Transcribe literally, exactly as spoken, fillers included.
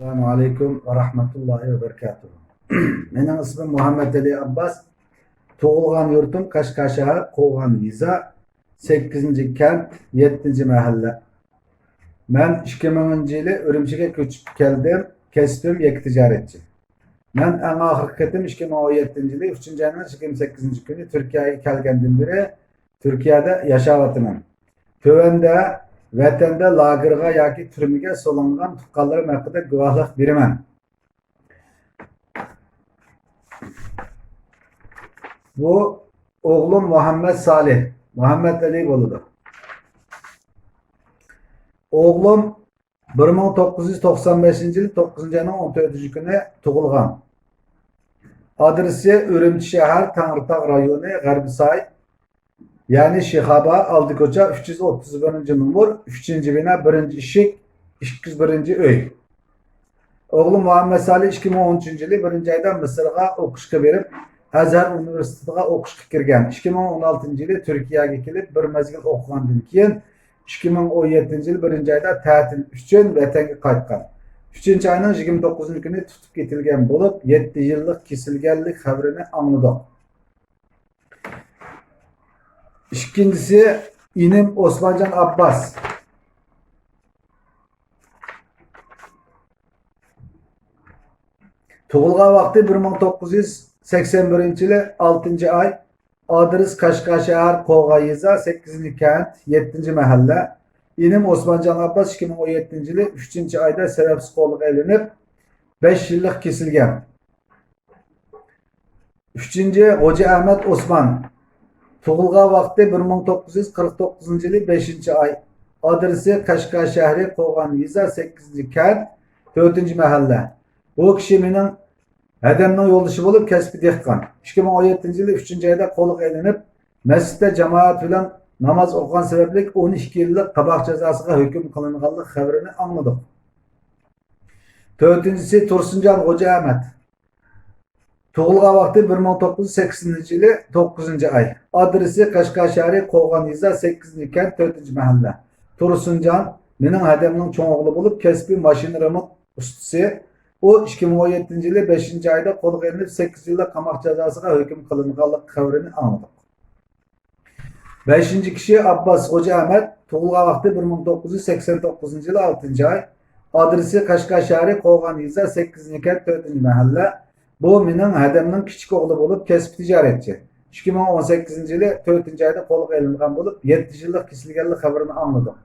ئەسسالامۇ ئەلەيكۇم ۋە رەھمەتۇللاھى ۋە بەرىكاتۇھۇ. مېنىڭ ئىسمىم مۇھەممەد ئەلى ئابباس. تۇغۇلغان يۇرتۇم قەشقەر شەھەر، قوغان يېزا، سەككىزىنچى كەنت، يەتتىنچى مەھەللە. مەن ئىككى مىڭىنچى يىلى ئۈرۈمچىگە كۆچۈپ كەلدىم. كەسپىم يەككە تىجارەتچى. مەن ئەڭ ئاخىرقى قېتىم ئىككى مىڭ ئون يەتتىنچى يىلى ئۈچىنچى ئاينىڭ يىگىرمە سەككىزىنچى كۈنى تۈركىيەگە كەلگەندىن بېرى تۈركىيەدە ياشاۋاتىمەن. تۆۋەندە ۋەتەندە لاگېرغا ياكى تۈرمىگە سولانغان تۇغقانلىرىم ھەققىدە گۇۋاھلىق بېرىمەن. بۇ ئوغلۇم مۇھەممەد سالىھ، مۇھەممەد ئەلى بولىدۇ. ئوغلۇم بىر مىڭ توققۇز يۈز توقسان بەشىنچى يىل توققۇزىنچى ئاينىڭ ئون تۆتىنچى كۈنى تۇغۇلغان. ئادرېسى ئۈرۈمچى شەھەر، تەڭرىتاغ رايونى، غەربىي ساي، يەنى شىخابا، ئالدى كوچا، ئۈچ يۈز ئوتتۇز بىرىنچى نومۇر، ئۈچىنچى بىنا، بىرىنچى ئىشىك، ئىككى يۈز بىرىنچى ئۆي. ئوغلۇم مۇھەممەد سالىھ ئىككى مىڭ ئون ئۈچىنچى يىلى بىرىنچى ئايدا مىسىرغا ئوقۇشقا بېرىپ، ئەزھەر ئۇنىۋېرسىتېتىغا ئوقۇشقا كىرگەن. ئىككى مىڭ ئون ئالتىنچى يىلى تۈركىيەگە كېلىپ، بىر مەزگىل ئوقۇغاندىن كېيىن، ئىككى مىڭ ئون يەتتىنچى يىل بىرىنچى ئايدا تەتىل ئۈچۈن ۋەتەنگە قايتقان. ئۈچىنچى ئاينىڭ يىگىرمە توققۇزىنچى كۈنى تۇتۇپ كېتىلگەن بولۇپ، يەتتە يىللىق كېسىلگەنلىك خەۋىرىنى ئاڭلىدۇق. ئىككىنچىسى، ئىنىم ئوسمانجان ئابباس. تۇغۇلغان ۋاقتى بىر مىڭ توققۇز يۈز سەكسەن بىرىنچى يىلى ئالتىنچى ئاي. ئادرېس قەشقەر شەھەر، قوغان يېزا، سەككىزىنچى كەنت، يەتتىنچى مەھەللە. ئىنىم ئوسمانجان ئابباس ئىككى مىڭ ئون يەتتىنچى يىلى ئۈچىنچى ئايدا سەۋەبسىز قولغا ئېلىنىپ، بەش يىللىق كېسىلگەن. ئۈچىنچى، غوجا ئەمەت ئوسمان. تۇغۇلغان ۋاقتى بىر مىڭ توققۇز يۈز قىرىق توققۇزىنچى يىلى بەشىنچى ئاي. ئادرېسى قەشقەر شەھىرى، قوغان يېزا، سەككىزىنچى كەنت، تۆتىنچى مەھەللە. بۇ كىشى مېنىڭ ھەدەمنىڭ يولدىشى بولۇپ، كەسپى دېھقان. ئىككى مىڭ ئون يەتتىنچى يىلى ئۈچىنچى ئايدا قولغا ئېلىنىپ، مەسچىتتە جامائەت بىلەن ناماز ئوقۇغان سەۋەبلىك ئون ئىككى يىللىق قاماق جازاسىغا ھۆكۈم قىلىنغانلىق خەۋىرىنى ئاڭلىدۇق. تۆتىنچىسى، تۇرسۇنجان غوجا ئەمەت. تۇغۇلغان ۋاقتى بىر مىڭ توققۇز يۈز سەكسىنىنچى يىلى توققۇزىنچى ئاي. ئادرېسى قەشقەر شەھىرى، قوغان يېزا، سەككىزىنچى كەنت، تۆتىنچى مەھەللە. تۇرسۇنجان مېنىڭ ھەدەمنىڭ چوڭ ئوغلى بولۇپ، كەسپى ماشىنا رېمونت ئۇستىسى. ئۇ ئىككى مىڭ ئون يەتتىنچى يىلى بەشىنچى ئايدا قولغا ئېلىنىپ، سەككىز يىللىق قاماق جازاسىغا ھۆكۈم قىلىنغانلىق خەۋىرىنى ئاڭلىدۇق. بەشىنچى كىشى ئابباس غوجا ئەمەت، تۇغۇلغان ۋاقتى بىر مىڭ توققۇز يۈز سەكسەن توققۇزىنچى يىلى ئالتىنچى ئاي، ئادرېسى قەشقەر شەھىرى، قوغان يېزا، سەككىزىنچى كەنت، تۆتىنچى مەھەللە. بۇ مېنىڭ ھەدەمنىڭ كىچىك ئوغلى بولۇپ، كەسپى تىجارەتچى. ئىككى مىڭ ئون سەككىزىنچى يىلى تۆتىنچى ئايدا قولغا ئېلىنغان بولۇپ، يەتتە يىللىق كېسىلگەنلىك خەۋىرىنى ئاڭلىدۇق.